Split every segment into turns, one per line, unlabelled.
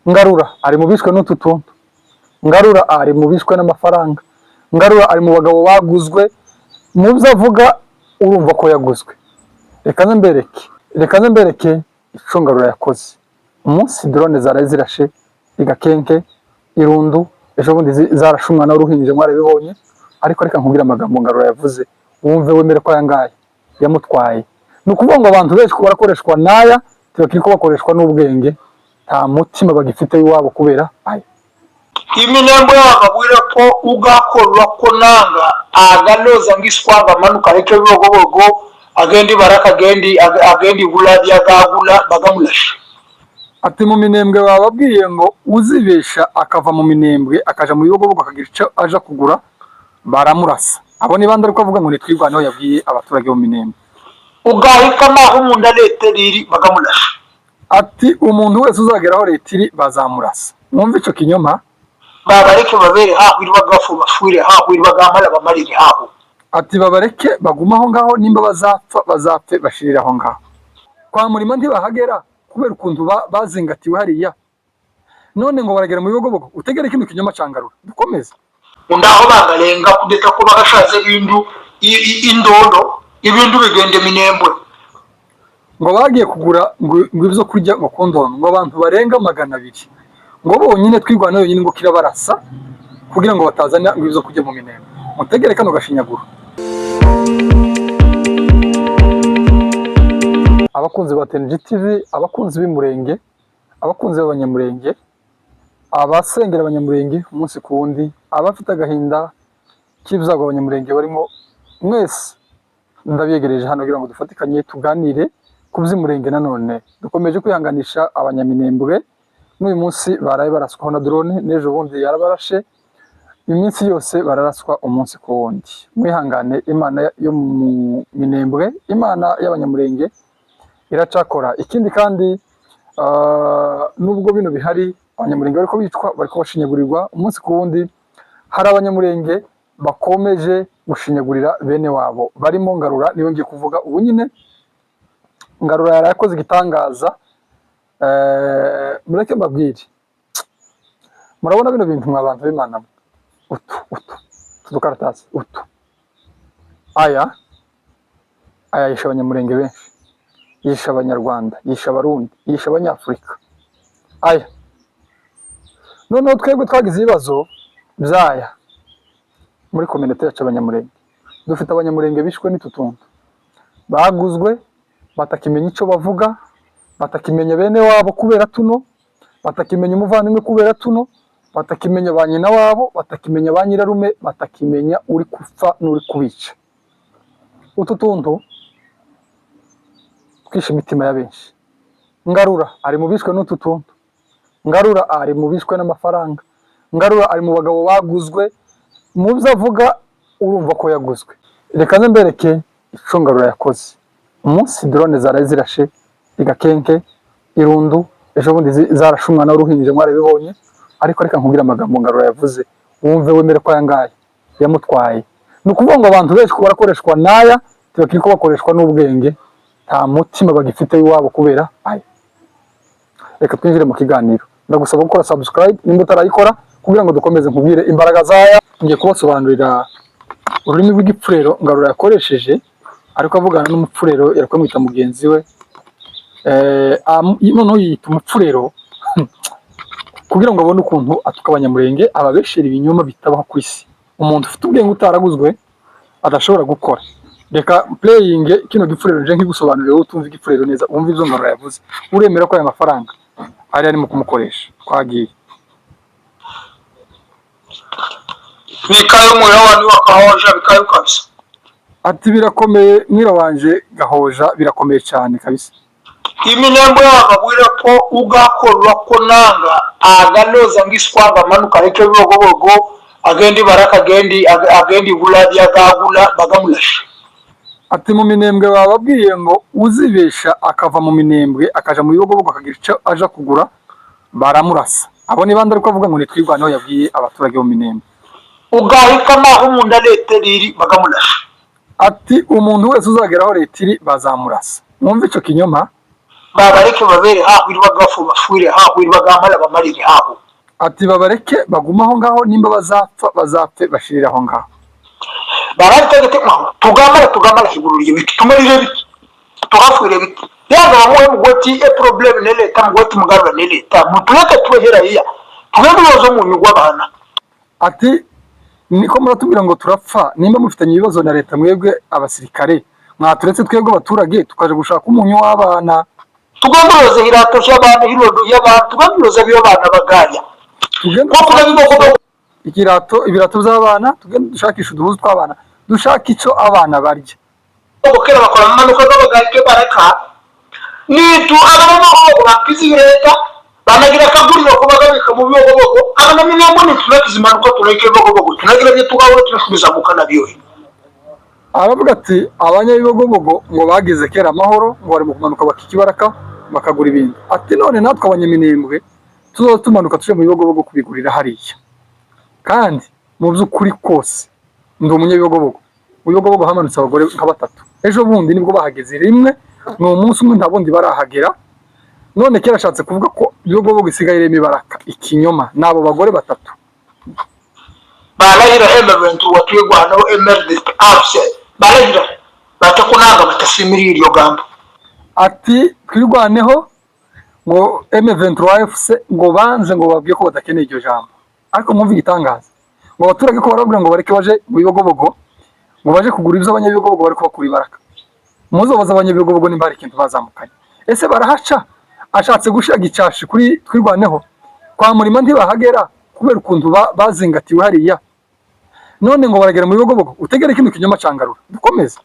Ngarura ari mu bishwe n'utu tuntu. Ngarura ari mu bishwe n'amafaranga. Ngarura ari mu bagabo baguzwe. Mu byo avuga urumva ko yaguzwe. Reka nze mbereke ico Ngarura yakoze umunsi drone zaraye zirashe igakenke irundu ejo bundi zarashe umwana w'uruhinja, mwarabibonye. Ariko reka nkubwire amagambo Ngarura yavuze, wumve, wemere ko aya ngaya yamutwaye. Ni ukuvuga ngo abantu benshi barakoreshwa n'aya, ntibakiri ko bakoreshwa n'ubwenge, nta mutima bagifite w'iwabo kubera aya.
Iminembwe bababwira ko ugakorwa ko nanga aganoza ngiswanga amanuka areke bibogobogo agendi baraka agendi agendi bulabya gagula bagamulasha.
Ati mu Minembwe bababwiye ngo uzibesha akava mu Minembwe akaja mu Bibogobogo akagira icyo aja kugura, baramurasa. Abo ni bande? Ariko avuga ngo nitwirwaneho, yabwiye abaturage bo mu Minembwe.
Ugahika amaho munda leta riri bagamulasha.
Ati umuntu wese uzagera aho leta iri bazamurasa. Mwumve ico kinyoma.
Babareke babere haho iri bagafu bafwire haho iri bagamala bamalire haho.
Ati babareke bagume aho ngaho, nimba bazapfa bazapfe bashirire aho ngaho. Kwa Murima ntibahagera kubera ukuntu bazingatiwe hariya, none ngo baragera mu Bibogobogo. Utegere kino kinyoma ca Ngarura, dukomeze.
Ndaho bangalenga kudeta ko bagashaze ibintu indondo ibintu bigende Minembwe.
Ngo bagiye kugura ngo ibyo kurya ngo ku ndondo, ngo abantu barenga 200 ngo bonyine twirwana yonyine ngo kirabarasa kugira ngo batazana ngo ibyo kurya mu Minembwe. Mutegere kano gashinyaguro. Abakunzi ba TNG TV, abakunzi b'Imurenge, abakunzi b'Abanyamurenge, abasengera Abanyamurenge umunsi ku wundi, abafite agahinda k'ibyago Abanyamurenge barimo, mwese ndabiyegereje hano kugira ngo dufatikanye tuganire ku by'Imurenge. Nanone dukomeje kwihanganisha Abanyaminembwe n'uyu munsi baraye baraswaho na drone, n'ejo bundi yarabarashe, iminsi yose bararaswa umunsi ku wundi. Mwihangane, Imana yo mu Minembwe, Imana y'Abanyamurenge iracakora. Ikindi kandi, nubwo bino bihari, Abanyamurenge bariko bicwa, bariko bashinyagurirwa umunsi ku wundi, hari Abanyamurenge bakomeje gushinyagurira bene wabo barimo Ngarura. Niwe ngiye kuvuga ubu nyine. Ngarura yaraye akoze igitangaza. Mureke mbabwire, murabona bino bintu mwa bantu b'Imana mwe, utu dukaratasi utu, aya yishe Abanyamurenge benshi, yishe Abanyarwanda, yishe Abarundi, yishe Abanyafurika aya. Noneho twebwe twagize ibibazo byaya muri communauté yacu Abanyamurenge. Dufite Abanyamurenge bishwe n'utu tuntu, baguzwe, batakimenya icyo bavuga, batakimenya bene wabo kubera tuno, batakimenya umuvandimwe kubera tuno, batakimenya ba nyina wabo, batakimenya ba nyirarume, batakimenya uri gupfa n'uri kubica. Utu tuntu twishe imitima ya benshi. Ngarura ari mu bishwe n'utu tuntu. Ngarura ari mu bishwe n'amafaranga. Ngarura ari mu bagabo baguzwe. Mu byo avuga urumva ko yaguzwe. Reka nze mbereke ico Ngarura yakoze umunsi drone zaraye zirashe igakenke irundu, ejo bundi zarashe umwana w'uruhinja, mwarabibonye. Ariko reka nkubwire amagambo Ngarura yavuze, wumve, wemere ko aya ngaya yamutwaye. Ni ukuvuga ngo abantu benshi barakoreshwa n'aya, ntibakiri ko bakoreshwa n'ubwenge, nta mutima bagifite w'iwabo kubera aya. Reka twinjire mu kiganiro. Ndagusaba gukora subscribe nimba utarayikora kugira ngo dukomeze nkubwire imbaraga zaya. Ngiye kubasobanurira ururimi rw'Igipfurero Ngarura yakoresheje ariko avugana n'Umupfurero, yari kumwita mugenzi we. Noneho yiyita Umupfurero kugira ngo abone ukuntu atuka Abanyamurenge, ababeshera ibinyoma bitabaho ku isi, umuntu ufite ubwenge utaraguzwe adashobora gukora. Reka playing kino Gipfurero nje nkigusobanurire, wowe utumva Igipfurero neza, wumve ibyo Ngarura yavuze, uremera ko aya mafaranga ari arimo kumukoresha. Twagiye.
Bikayo umuriro wani wakahoja bikayo kabisa.
Ati birakomeye mwira wanje Gahoja, birakomeye cyane kabisa.
Iminembwe bababwira ko ugakorwa ko nanga aganoza ngiswanga amanuka areke bibogobogo agendi baraka agendi agendi bulabya gagula bagamulasha.
Ati mu Minembwe bababwiye ngo uzibesha akava mu Minembwe akaja mu Bibogobogo akagira icyo aja kugura, baramurasa. Abo ni bande? Ariko avuga ngo nitwirwaneho, yabwiye abaturage bo mu Minembwe.
Ugahika amaho munda leta riri bagamulasha.
Ati umuntu wese uzagera aho leta iri bazamurasa. Mwumve ico kinyoma.
Babareke babere haho iri bagafu bafwire haho iri bagamala bamalire haho.
Ati babareke bagume aho ngaho, nimba bazapfa bazapfe bashirire aho ngaho.
Barabitegete mwaho tugamala tugamala higururiye biti tumalire biti tugafwire biti yaga bamuhe mugoti e problème ne leta mugoti mugarura ne leta mutuleke tuhera iya tugende uyozo munyu gw'abana.
Ati niko muratubwira ngo turapfa, nimba mufitanye ibibazo na leta mwebwe abasirikare, mwaturetse twebwe abaturage tukaje gushaka umunyu w'abana.
Tugende uyoze hirato hy'abana hirondo y'abana tugende uyoze by'abana bagaya.
Tugende
ko kuba biboko.
Ikirato, ibirato by'abana, tugende dushakisha uduhuzu tw'abana, dushaka icyo abana barya.
Bokera bakora amanuka g'abagayike baraka nitu abana bo bakizi leta banagira akaguriro ko bagabika mu bibogobogo abana minambo niturakiza impanuka tureke bibogobogo tunagira byo tugahora turasubiza mu kana byohe.
Aravuga ati abanyabibogobogo ngo bagize kera amahoro, ngo bari mu kumanuka bakikibaraka bakagura ibintu. Ati none natwe abanyaminembwe tuzoza tumanuka tuje mu bibogobogo kubigurira hariya. Kandi mu by'ukuri kose ndi umunyabibogobogo. Mu bibogobogo hamanutse abagore nka batatu ejo bundi nibwo bahageze rimwe, ni umunsi umwe, nta bundi barahagera. None kera ashatse kuvuga ko ibibogobogo isigaye irimo ibaraka, ikinyoma ni abo bagore batatu.
Barahira M23 watwigwanaho MRDP AFC barahira batakunanga batasimira iryo gambo.
Ati twirwaneho ngo M23 FC ngo banze ngo babwiye ko badakeneye iryo jambo. Ariko mwumve igitangaza, ngo abaturage ko barababwira ngo bareke baje mu bibogobogo, ngo baje kugura ibyo abanyabibogobogo bari kubakura ibaraka. Muzobaza abanyabibogobogo nimba hari ikintu bazamukanye. Ese barahaca? Ashatse gushira gicashi kuri twirwaneho kwa murima ntibahagera kubera ukuntu bazingatiwe hariya. None ngo baragera mu bibogobogo. Utegere kino kinyoma cangarura dukomeze.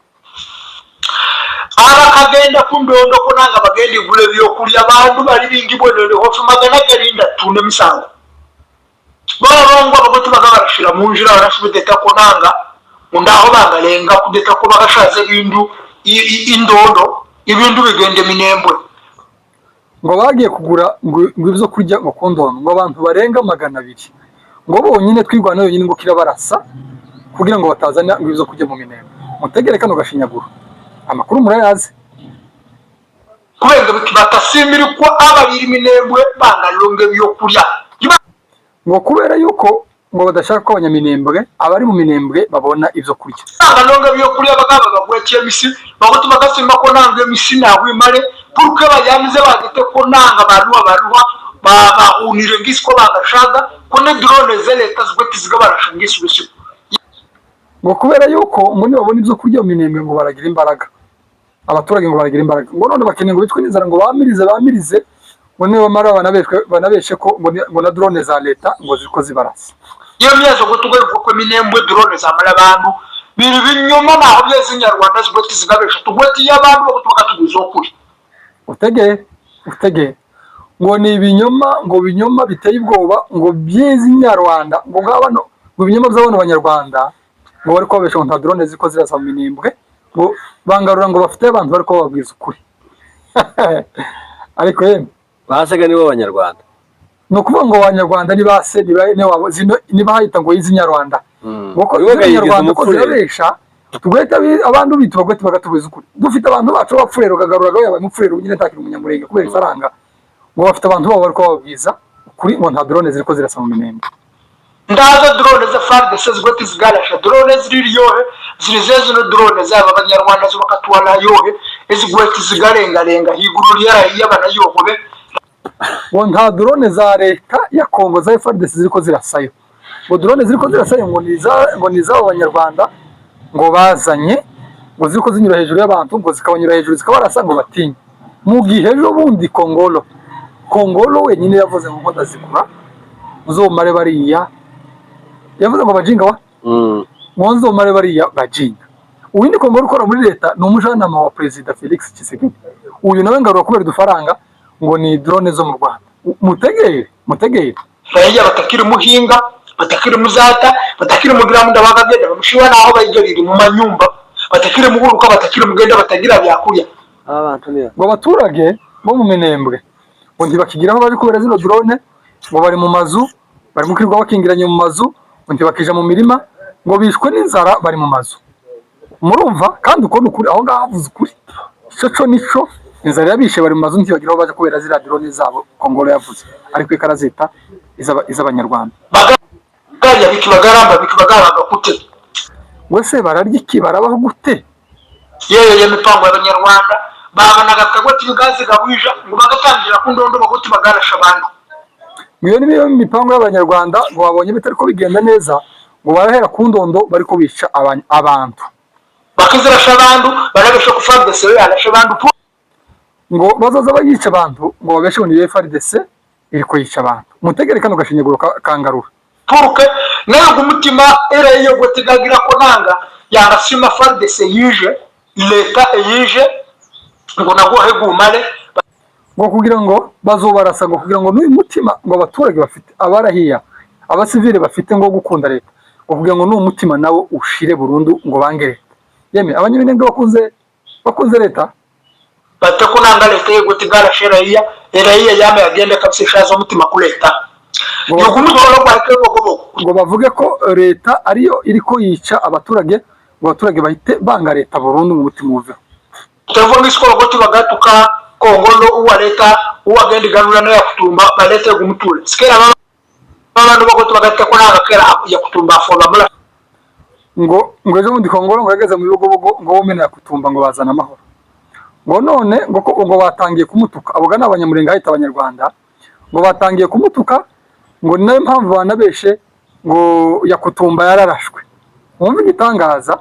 Abakagenda kundondo kunanga bagenda igula ebyokulya bantu bali bingi bwenene hofu magana galinda tunda misango barongwa bagoti bagabarashira mu njira barashubideta kunanga undaho bagalenga kudeta ko bagashaze bindu indondo ibindu bigende minembwe.
Ngo bagiye kugura ngo ibyo kurya ngo kundondo ngo abantu barenga 200 ngo bonyine twirwana yonyine ngo kirabarasa kugira ngo batazana ngo ibyo kurya mu minembwe. Mutegere kano gashinyaguro, amakuru murayazi.
Kubera batasimirikwa ababiri minembwe bangalonge byo kurya
ngo kubera yuko ngo badashaka ko abanyaminembwe abari mu minembwe babona ibyo kurya.
Bangalonge byo kurya bagaba bagwetiye misi bagutu bagasimba ko nanga misi nawe imare puruke bayamize bagite ko nanga baruwa baruwa bahunire ngisiko bagashaga ko ne drone zeleta zigweti zigabarasha ngisi usiku.
Ngo kubera yuko ngo nibabona ibyo kurya mu minembwe ngo baragira imbaraga, abaturage ngo baragira imbaraga, ngo none bakeneye ngo bitwe n'inzara ngo bamirize bamirize ngo nibamara banabeshe ko ngo na drone za leta ngo ziriko zibarasa.
Iyo myezo gutugoye ko minembwe drone zamara abantu biri binyuma naho byeze nyarwanda zigweti zigabesha tugweti y'abantu bagutuka tuguzo kuri.
Utegere utegere ngo ni ibinyoma, ngo binyoma biteye ubwoba ngo byeze nyarwanda ngo ngabano ngo ibinyoma by'abana banyarwanda ngo bari kubabesha ngo nta drone ziko zirasa mu minembwe, ngo bangarura ngo bafite abantu bari kubabwiza ukuri. Ariko yemwe
basaga nibo abanyarwanda.
Ni ukuvuga ngo abanyarwanda ni base niba hayita ngo yizi nyarwanda ngo ko nyarwanda ko zirabesha tugahita abantu bitu bagahita bagatubiza ukuri. Dufite abantu bacu b'abapfurero kagarura gawe yabaye umupfurero nyine ntakiri umunyamurenge kubera ifaranga, ngo bafite abantu babo bari kubabwiza ukuri ngo nta drone ziriko zirasa mu minembwe.
Ndaza drone za FARDC zigweti zigarasha drone ziri yohe ziri zino drone zaba abanyarwanda zo bakatwala yohe ezigweti zigarengarenga higuru yara yabana yohobe.
Ngo nta drone za leta ya Kongo za FARDC ziriko zirasayo, ngo drone ziriko zirasayo ngo ni z'abo banyarwanda ngo bazanye ngo ziriko zinyura hejuru y'abantu ngo zikabanyura hejuru zikabarasa ngo batinye. Mu gihe ejo bundi Kongolo wenyine yavuze ngo ndazigura muzomare bariya, yavuze ngo bajinga wa ngo nzomare bariya bajinga. Uyu ni Kongolo ukora muri leta, ni umujanama wa Perezida Felix Tshisekedi. Uyu nawe ngarura kubera udufaranga ngo ni drone zo mu Rwanda. Mutegere mutegere
raia batakiri muhinga batakiri muzata batakiri mugira munda bakagenda bamushiwa naho bayigerira mu manyumba batakiri muguruka batakiri mugenda batagira byakurya.
Abantu ni
ngo abaturage bo mu minembwe ngo ntibakigira aho bari kubera zino drone, ngo bari mu mazu bari mu kwirwa bakingiranye mu mazu, ngo ntibakija mu mirima ngo bishwe n'inzara bari mu mazu. Murumva kandi uko nukuri aho ngaho havuze ukuri ico co nico. Inzara yabishe, bari mu mazu, ntibagira aho baje kubera ziriya drone zabo Kongolo yavuze, ariko ikarazita iz'abanyarwanda.
Bagarya biki, bagaramba biki, bagaraga gute?
Ngo se bararya iki, barabaho gute?
Yewe, iyo mipango y'abanyarwanda babonaga kagwati ibigazi gabwija ngo bagatangira ku ndondo bagoti bagarasha abantu.
Iyo niyo mipango y'abanyarwanda, ngo babonye bitari ko bigenda neza, ngo barahera ku ndondo bari ko bica abantu.
Bakizirasha abantu, barabesha ku FARDC yarasha abantu.
Ngo bazoza bayica abantu, ngo babeshe ngo ni FARDC iri kuyica abantu. Mutegere kano gashinyaguro kangarura.
Puruke nayo gumutima era iyo gotigagira ko nanga yarasima FARDC yije, leta yije, ngo nagohe gumale.
Ngo kugira ngo bazobarasa, ngo kugira ngo n'uyu mutima ngo abaturage bafite, abarahiya abasivile bafite ngo gukunda leta, ngo kugira ngo n'uwo mutima nawo ushire burundu, ngo bange leta. Yemwe abanyaminembwe bakunze leta.
Bate ko nanga leta ye gotigarashe raia, raia yame yagende kabisa ishaza umutima ku leta.
Ngo
yogumutoro gwake gogobo.
Ngo bavuge ko leta ariyo iriko yica abaturage, ngo abaturage bahite banga leta burundu mu mutima uveho.
Tevo ngisikolo goti bagatuka kongolo uwa leta uwagenda iganura nayo yakutumba balete gumuture sikera abantu bagoti bagate ko nanga kera yakutumba afoba mula.
Ngo ejo bundi Kongolo ngo yageze mu bibogobogo, ngo womene yakutumba, ngo bazana amahoro, ngo none ngo ko ngo batangiye kumutuka. Abo ni abanyamurenge ahita abanyarwanda, ngo batangiye kumutuka, ngo ni nayo mpamvu banabeshe ngo Yakutumba yararashwe. Wumva igitangaza,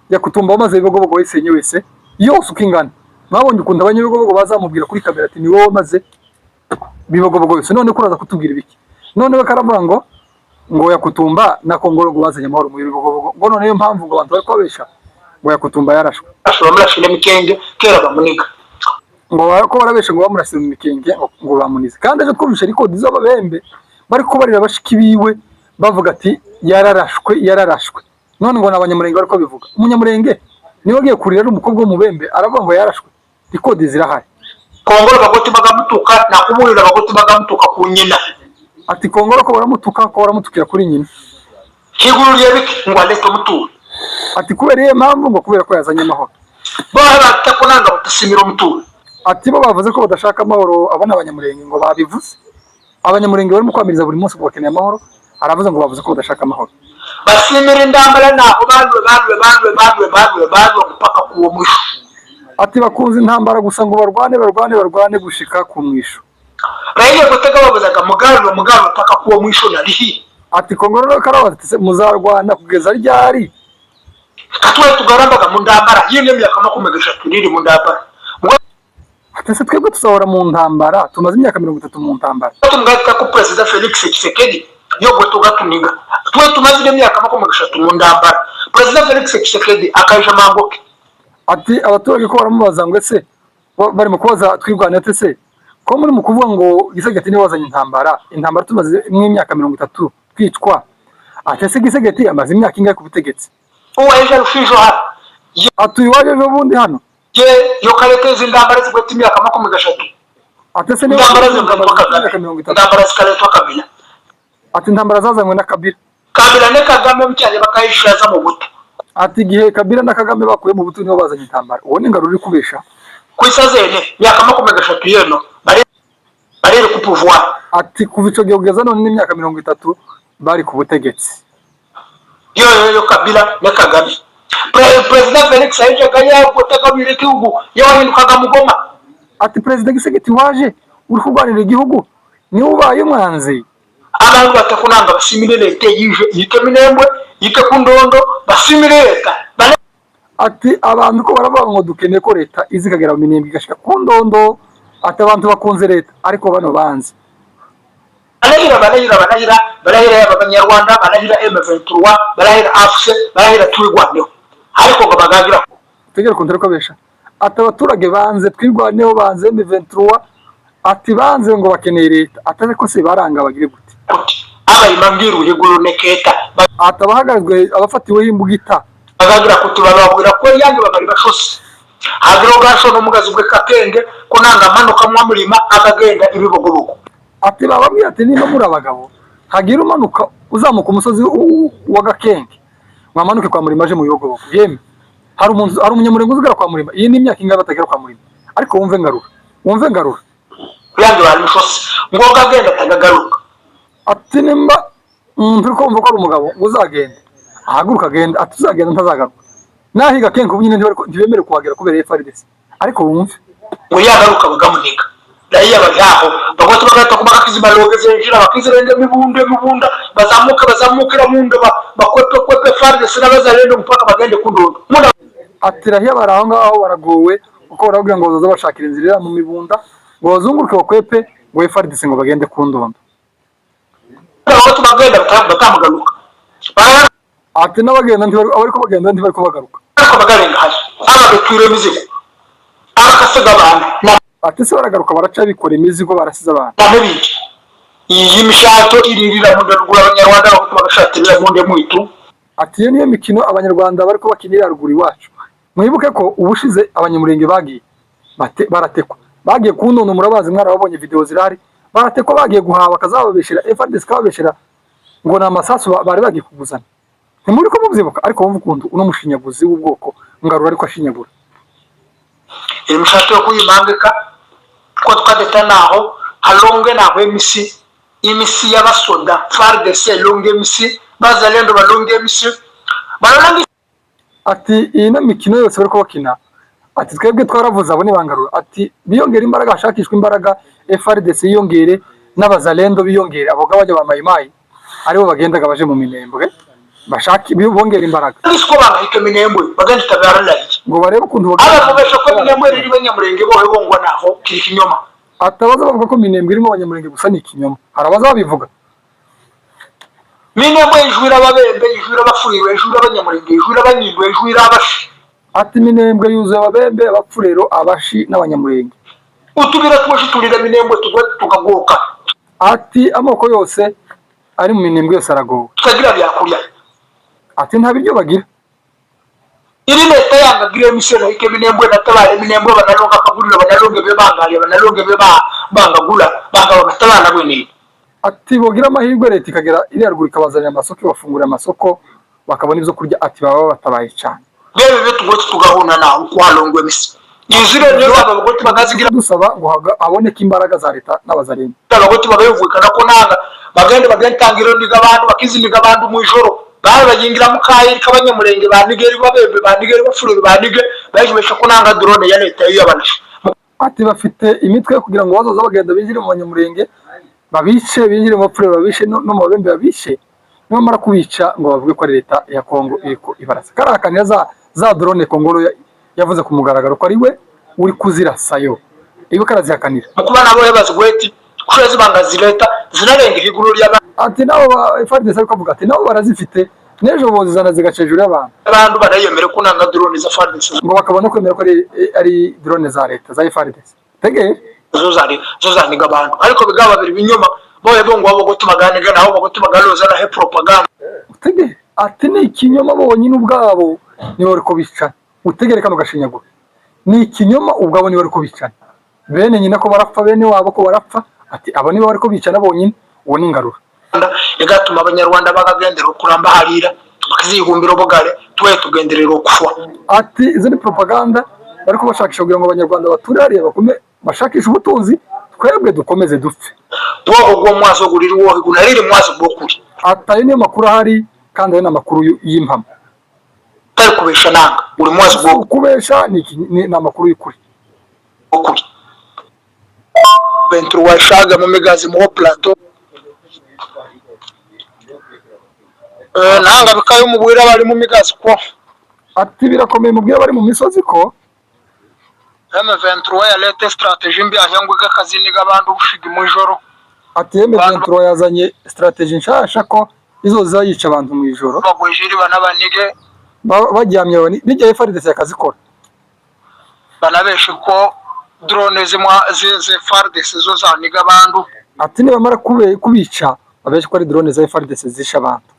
Yakutumba wamaze ibibogobogo wayisenye wese yose uko ingana. Mwabonye ukuntu abanyabigobogo bazamubwira kuri kamera ati: "Ni wowe wamaze bibogobogo yose, none ko uraza kutubwira ibiki?" None we karavuga ngo Yakutumba na Kongolo ngo bazanye amahoro mu bibogobogo, ngo none niyo mpamvu ngo abantu bari kubabesha ngo Yakutumba yarashwe.
Bamurashire mikenge kera bamuniga.
Ngo ko barabeshe ngo bamurasize mu mikenge, ngo bamunize, kandi ejo twumvishe record z'ababembe bari kubarira bashiki biwe bavuga ati: "Yararashwe, yararashwe." None ngo ni abanyamurenge bari ko bivuga. Umunyamurenge niwe agiye kurira ari umukobwa w'umubembe, aravuga ngo yarashwe. Record zirahari.
Kongolo bagoti bagamutuka nakubulira bagoti bagamutuka ku nyina.
Ati Kongolo ko baramutuka, ko baramutukira kuri nyina.
Kiguru lyebiki ngo alete omutuuro.
Ati kubera iyo mpamvu, ngo kubera ko yazanye amahoro.
Bohe batakunanga batasimira omutuuro.
Ati bo bavuze ko badashaka amahoro. Abo ni abanyamurenge, ngo babivuze. Abanyamurenge barimo kwamiriza buri munsi ngo bakeneye amahoro, aravuze ngo bavuze ko badashaka amahoro.
Basimira endambala naabo balwe balwe balwe balwe balwe balwe mpaka kuwo mwisho.
Ati bakunze intambara gusa, ngo barwane barwane barwane gushika ku mwisho.
Raia gutega babuzaga mugaruro mugaruro mpaka kuwo mwisho nalihi.
Ati Kongolo rero karabaza ati: "Se muzarwana kugeza ryari?"
Katwe tugarambaga mu ndambara yine emyaka 30 riri mu ndambara.
Ati se twebwe tuzahora mu ntambara, tumaze imyaka 30 mu ntambara.
Tumugatta ku Perezida Felix Tshisekedi yogwe tugatuniga twe tumaze emyaka 30 mu ndambara, Perezida Felix Tshisekedi akaija mangoke.
Ati abaturage ko baramubaza ngo ese barimo kubaza twirwane, ati se ko muri mu kuvuga ngo Gisegeti niwe wazanye intambara, intambara tumaze mw'imyaka 30 twicwa, ati ese Gisegeti amaze imyaka ingahe ku butegetsi?
Uwaija rushijo hano.
Ati uyu waje ejo bundi hano.
Ye yokaleteza indambara zigweta imyaka 30.
Ati ese niwe
Indambara
wazanye
zikaletwa
intambara
Kagame.
imyaka 30.
Indambara zikaletwa Kabila.
Ati intambara zazanywe na Kabila.
Kabila ne Kagame mukyanye bakayishaza mu buto.
Ati igihe Kabila na Kagame bakuye mu buto nibo bazanye intambara. Uwo ni Ngarura uri kubesha.
Ku zene myaka 30 yeno bari barere ku pouvoir.
Ati kuva ico gihe kugeza none n'imyaka 30 bari ku butegetsi.
Yo yo yo, Kabila ne Kagame. Perezida Felix ayijaga yagotagabira igihugu yahindukaga mugoma.
Ati Perezida Gisegeti waje uri kurwanira igihugu niwe ubaye umwanzi.
Abantu batakunanga basimire leta yije yike minembwe yike kundondo, basimire leta.
Ati abantu ko baravuga ngo dukeneye ko leta iza ikagera mu minembwe igashika ku ndondo, ati abantu bakunze leta, ariko bano banzi.
Barahira barahira barahira barahira, yaba abanyarwanda barahira M23, barahira AFC, barahira twigwaneho, ariko ngo bagagira.
Tegera ukuntu ariko besha. Ati abaturage banze twirwaneho, banze M23, ati banze ngo bakeneye leta, ati ariko se baranga bagire gute?
Kuti abayima ngiru neketa.
Ati abahagazwe abafatiweho imbugita.
Bagagira kuti bababwira ko yange babari bashose hagira ugasho n'umugazi gwe kakenge ko nanga manuka mwa murima akagenda ibibogobogo.
Ati bababwira ati niba muri abagabo hagira umanuka uzamuka umusozi wa Gakenge, mwamanuke kwa Murima aje mu bibogobogo. Yemwe, hari umuntu, hari umunyamurenge uzigera kwa Murima? Iyi ni imyaka ingahe batagera kwa Murima? Ariko wumve Ngarura, wumve Ngarura.
Kuyange bari mushosi ngo gagenda atagagaruka.
Ati nimba turi kumva ko ari umugabo ngo uzagende, ahaguruka agenda. Ati uzagenda ntazagaruka, nahiga kenshi ubu nyine ntibemerewe kuhagera kubera FARDC. Ariko wumve.
Ngo yagaruka bagamuniga raia bari aho bagota bagahita kubaka kizima zenjira bakizirenge mibunde mibunda bazamuka bazamukira munda bakwepe kwepe FARDC n'abazalendo mpaka bagende kundondo munda.
Ati rahiya bari aho ngaho baragowe, kuko barababwira ngo bazaza bashakira inzira iri mu mibunda ngo bazunguruke bakwepe ngo FARDC ngo bagende ku ndondo.
Bagota bagenda batamugaruka.
Ati n'abagenda ntibari, abari ko bagenda ntibari ko bagaruka.
Ariko bagarenga hasi aba betwira imizigo abakasiga abantu.
Ati se baragaruka baraca bikora imizigo barasize abantu.
N'ibindi iyi mishato iririra mu ruguru abanyarwanda bagota bagashatirira munde mwitu.
Ati iyo niyo mikino abanyarwanda bari ko bakinira ruguru iwacu. Mwibuke ko ubushize abanyamurenge bagiye baratekwa bagiye ku ndondo, murabazi, mwarababonye, video zirahari, baratekwa bagiye guhaha, bakazababeshera FARDC kababeshera ngo ni amasasu bari bagiye kuguzana. Ntimuri ko mubyibuka? Ariko wumva ukuntu uno mushinyaguzi w'ubwoko Ngarura ariko ashinyagura.
Iyi mishato yo kuyimangika ko twadeta naho halonge naho emisi imisi y'abasoda FARDC longe emisi bazalendo balonge emisi balonge.
Ati iyi no mikino yose bari bakina, ati twebwe twaravuze, abo nibangarura. Ati biyongera imbaraga, hashakishwa imbaraga, FARDC yiyongere n'abazalendo biyongere, abo bajya ba mayimayi aribo bagendaga baje mu Minembwe bashaki bongera imbaraga.
Siko bangahika Minembwe bagenda tabaralaye.
Ngo barebe ukuntu
abavubesha ko Minembwe riri banyamurenge bohe bongwa naho kiri kinyoma.
Atabaza bavuga ko Minembwe irimo abanyamurenge gusa ni ikinyoma, hari abaza babivuga.
Minembwe ijwira ababembe, ijwira abafuriwe, ijwira abanyamurenge, ijwira abanyindwe, ijwira abashi.
Ati Minembwe yuzuye ababembe, abapfurero, abashi n'abanyamurenge.
Utubira twose turira Minembwe tugwa tukagoka.
Ati amoko yose ari mu Minembwe yose aragowe.
Tutagira byakurya.
Ati nta biryo bagira.
Iri leta yanga gira emiseno ike Minembwe natabare Minembwe banalonga kagurira banalonge be bangaye banalonge be bangagula banga bagatabana bwene.
Ati bogira amahirwe leta ikagera iriya ruguru ikabazanira amasoko, ibafungurira amasoko bakabona ibyo kurya, ati baba batabaye cyane.
Bebe be tugoti tugahuna naho kwalongwe emisi izire niyo abagoti bagazigira.
Dusaba ngo haboneke imbaraga za leta n'abazarene.
Abagoti bagayumvikana ko nanga bagende bagentangiro ndiga abantu bakiziniga abantu mu ijoro babe bayingira mu kayi k'abanyamurenge banige babembe banige bafururu banige bayibesha ko nanga drone ya leta iyo yabanashe.
Ati bafite imitwe yo kugira ngo bazoza bagenda binjire mu banyamurenge babice, binjire mu bapfurero babishe, no mu babembe babishe, nibamara kubica ngo bavuge ko ari leta ya Kongo iriko ibarasa. Karahakanira za drone Kongo yavuze ku mugaragaro ko ari we uri kuzirasayo, iwe karazihakanira.
Mu kuba nabo bazigweti kushira zibanga zileta zinarenga iguru
Ati nabo ba FARDC ariko avuga ati nabo barazifite, n'ejo bozizana zigaca hejuru y'abantu.
Ry'abantu barayemere ko nanga drone za FARDC.
Ngo bakabona kwemera ko ari drone za leta za FARDC tegere.
Zo zari zo zaniga abantu ariko bigaba babiri binyoma boye bo ngo bagoti baganiga naho bagoti bagaloza na he propaganda.
Utegere, ati ni ikinyoma, bonyine ubwabo nibo bariko bicana. Utegere kano gashinyaguro, ni ikinyoma, ubwabo nibo bariko bicana, bene nyina ko barapfa, bene wabo ko barapfa. Ati abo nibo bariko bicana bonyine, uwo ni Ngarura.
Igatuma abanyarwanda bakagendera okuramba harira bakizihumbira obugare twe tugenderera okufwa.
Ati izo ni propaganda bariko bashakisha kugira ngo abanyarwanda bature hariya bakume bashakishe ubutunzi, twebwe dukomeze dupfe.
Bwoko bw'omwazo guriri wohe gunariri mwazo gwokuri.
Ati ayo niyo makuru ahari kandi ayo ni amakuru y'impamo.
Tari kubesha nanga uri mwazo.
Kubesha ni amakuru y'ukuri.
Gwokuri Bentru washaga mu migazi mu plateau nanga bikayo mubwira bari mu migazi ko
Ati birakomeye, mubwira bari mu misozi ko
M23 ya leta strategie mbi ahangwe gakaziniga abantu bushiga mu ijoro.
Ati M23 yazanye strategie nshasha ko izoza yica abantu mu ijoro.
Bagwejeri banabanige.
Baryamye bijya FARDC yakazikora.
Banabeshe ko drone zimwa ze FARDC zo zaniga abantu.
Ati nibamara kubica babeshe ko ari drone za FARDC zisha abantu.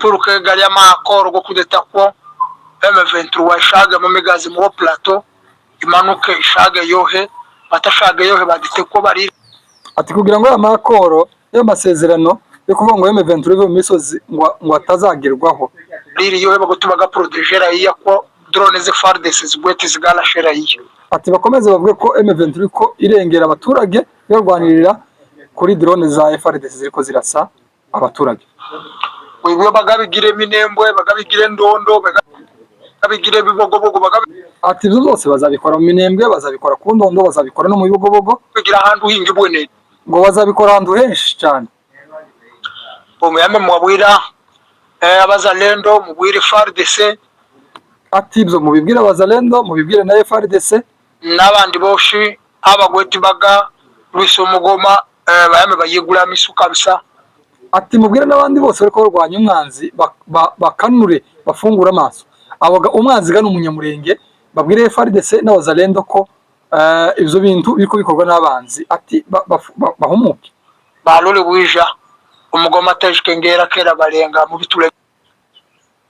Pour que gari amakoro go kudeta ko M23 ishaga mu migazi mu plateau imanuke ishage yohe batashage yohe badite ko bari.
Ati kugira ngo aya makoro y'amasezerano yo kuvuga ngo M23 ive mu misozi ngo atazagerwaho.
Riri yohe bagutuma ga proteger iya ko Drone ze FARDC zigwete zigarashe raia.
Ati bakomeze bavuge ko M23 ko irengera abaturage, barwanirira kuri drone za FARDC ziriko zirasa abaturage.
Ibyo bagabigire Minembwe, bagabigire Ndondo, bagabigire Bibogobogo.
Ati ibyo byose bazabikora mu Minembwe, bazabikora ku Ndondo, bazabikora no mu Bibogobogo.
Bagabigire ahantu hingi bwene.
Ngo bazabikora ahantu henshi cyane.
Omuyambe mwabwira abazalendo, mubwire FARDC.
Ati ibyo mubibwire abazalendo, mubibwire na FARDC.
N'abandi boshi abagweti baga Lwisa Omugoma, bayame bayigula misu kabisa.
Ati mubwire n'abandi bose bariko barwanya umwanzi bakanure bafungure amaso. Aboga umwanzi gana umunyamurenge, babwire FARDC n'abazalendo ko ibyo bintu biriko bikorwa n'abanzi, ati bahumuke.
Balole bwija omugoma atashike ngera kera balenga mu bitule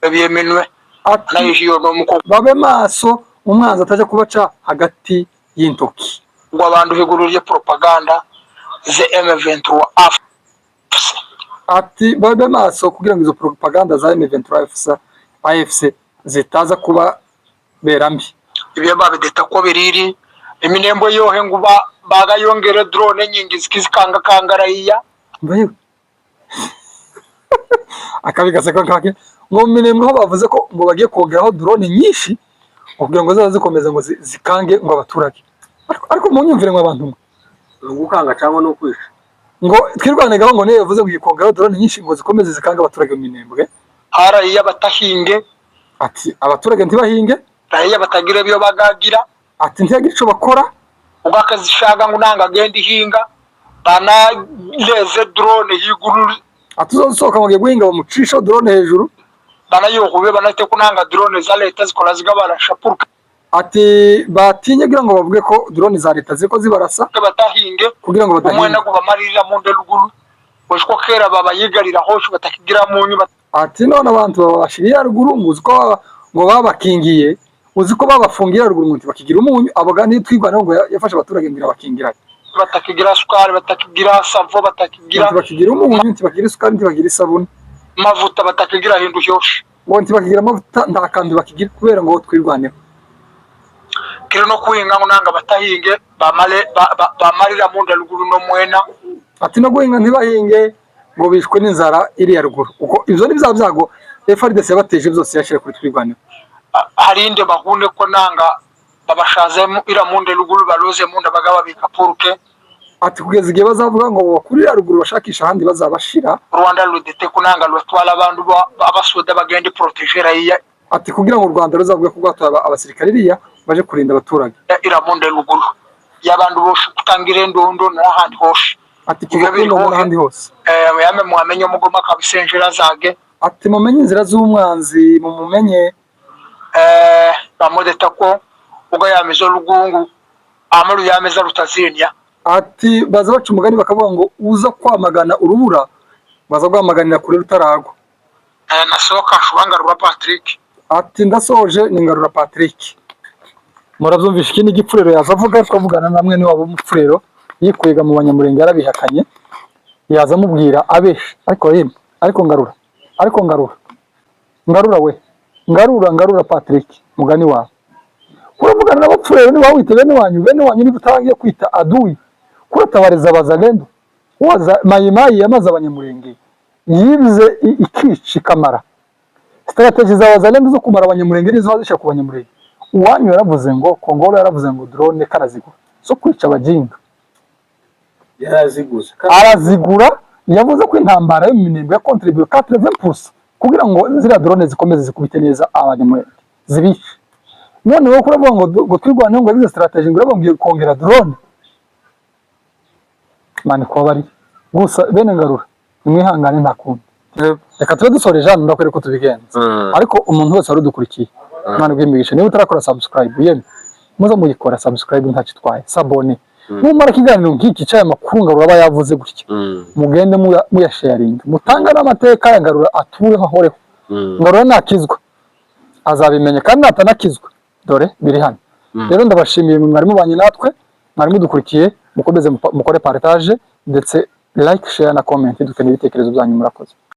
byeminwe.
Ati
nayihiyo n'omuko.
Babe maso umwanzi ataja kubaca hagati y'intoki.
Ngo abantu higuru rye propaganda ze M23 AFC.
Ati babe maso kugira ngo izo propaganda za M23 AFC, AFC zitaza kubabera mbi.
Ibyo babideta ko biriri eminembo yohe ngo bagayongere drone nyingi zikizikanga kanga raia.
Mbayewe akabi gaseka kake ngo mu Minembwe ho bavuze ko ngo bagiye kongeraho drone nyinshi kugira ngo zaza zikomeza ngo zikange ngo abaturage, ariko munyumvire ngo abantu mwe.
Ni ugukanga cyangwa ni ukwica?
Ngo twirwanegaho ngo niyo yavuze ngo igiye kongeraho drone nyinshi ngo zikomeze zikange abaturage mu Minembwe.
Haraia batahinge.
Ati abaturage ntibahinge.
Raia batagira ibyo bagagira.
Ati ntihagire ico bakora.
Ugakazishaga ngo nanga agenda ihinga banaleze drone higuru.
Ati uzosohoka ngo agiye guhinga bamucishaho drone hejuru.
Banayokube banate kunanga drone za leta zikora zigabarasha purka.
Ati batinye kugira ngo bavuge ko drone za leta ziriko zibarasa.
Batahinge.
Kugira ngo
umwena
badahinga.
Gubamarira munde ruguru weshko kera babayigarira hosho batakigira munyu.
Ati none abantu babashiriye haruguru muzi ko ngo babakingiye, uzi ko babafungiye haruguru ngo ntibakigira umunyu, abo gani twigwanaho ngo yafashe abaturage ngo irabakingira.
Batakigira sukari, batakigira savo, batakigira
ntibakigira umunyu, ntibakigira isukari, ntibakigira isabune,
mavuta, batakigira hindu hyoshe.
Ngo ntibakigira amavuta, nta kantu bakigira kubera ngo twirwaneho.
Kero no kuhinga ngo nanga batahinge bamale bamarira munda ruguru no mwena.
Ati no guhinga ntibahinge ngo bishwe n'inzara iriya ruguru, kuko ibyo ni bya byago FARDC yabateje byose yashira kuri twirwaneho.
Harinde bahune ko nanga babashazemo ira munde ruguru baloze munda bagababika puruke.
Ati kugeza igihe bazavuga ngo bakuri ruguru bashakisha ahandi bazabashira.
Rwanda rudete kunanga rutwala abantu abasoda bagende protéger raia.
Ati kugira ngo u Rwanda ruzavuge ko rwatoye abasirikare iriya baje kurinda abaturage.
Ira munde ruguru y'abantu boshe kutangira endondo n'ahandi hoshe.
Ati kuva kuri Ndondo n'ahandi hose.
Yame mwamenye omugoma kabisa enjira zage.
Ati mumenye inzira z'umwanzi, mumumenye.
Bamudeta ko ubwo yameze olugungu amalu yameza rutazinya.
Ati baza baca umugani bakavuga ngo uza kwamagana urubura baza rwamaganira kure rutaragwa.
Nasohoka nshubanga rwa Patrick.
Ati ndasoje ni Ngarura Patrick, murabyumvisha iki ni igipfurero yaza avuga, ariko avugana na mwene wabo w'umupfurero yikwega mu banyamurenge yarabihakanye, yaza amubwira abesha, ariko yemwe, ariko Ngarura, ariko Ngarura, Ngarura we, Ngarura, Ngarura Patrick, mugani wawe kuravugana n'abapfurero niba wita bene wanyu, bene wanyu niba utarangiye kwita adui, kuratabariza abazalendo waza mayimayi yamaze abanyamurenge yibize ikica ikamara strategy za wazalendo zo kumara abanyamurenge nizo bazishyira ku banyamurenge. Uwanyu yaravuze ngo Kongolo yaravuze ngo drone karazigura zo kwica abajinga.
Yaraziguze.
Arazigura, yavuze ko intambara yo mu Minembwe ya contribué 80% kugira ngo ziriya drone zikomeze zikubite neza abanyamurenge zibice. None wowe kuravuga ngo twirwaneho ngo yagize strategy ngo urababwiye kongera drone mani kuba gusa bene Ngarura nimwihangane nta kundi, reka tube dusoreje hano, ndakwereka uko tubigenza. Ariko umuntu wese wari udukurikiye, Imana iguhe imigisha. Niba utarakora subscribe, yemwe muze muyikora subscribe, ntacyo itwaye, s'abonner. Numara ikiganiro nk'iki cy'aya makuru Ngarura aba yavuze gutya, mugende muyasharinga, mutange n'amateka ya Ngarura atureho ahoreho. Ngarura nakizwa azabimenya, kandi natanakizwa dore biri hano. Rero ndabashimiye mwe mwari mubanye natwe, mwari mudukurikiye, mukomeze mukore partage ndetse like, share na comment, dukeneye ibitekerezo byanyu. Murakoze.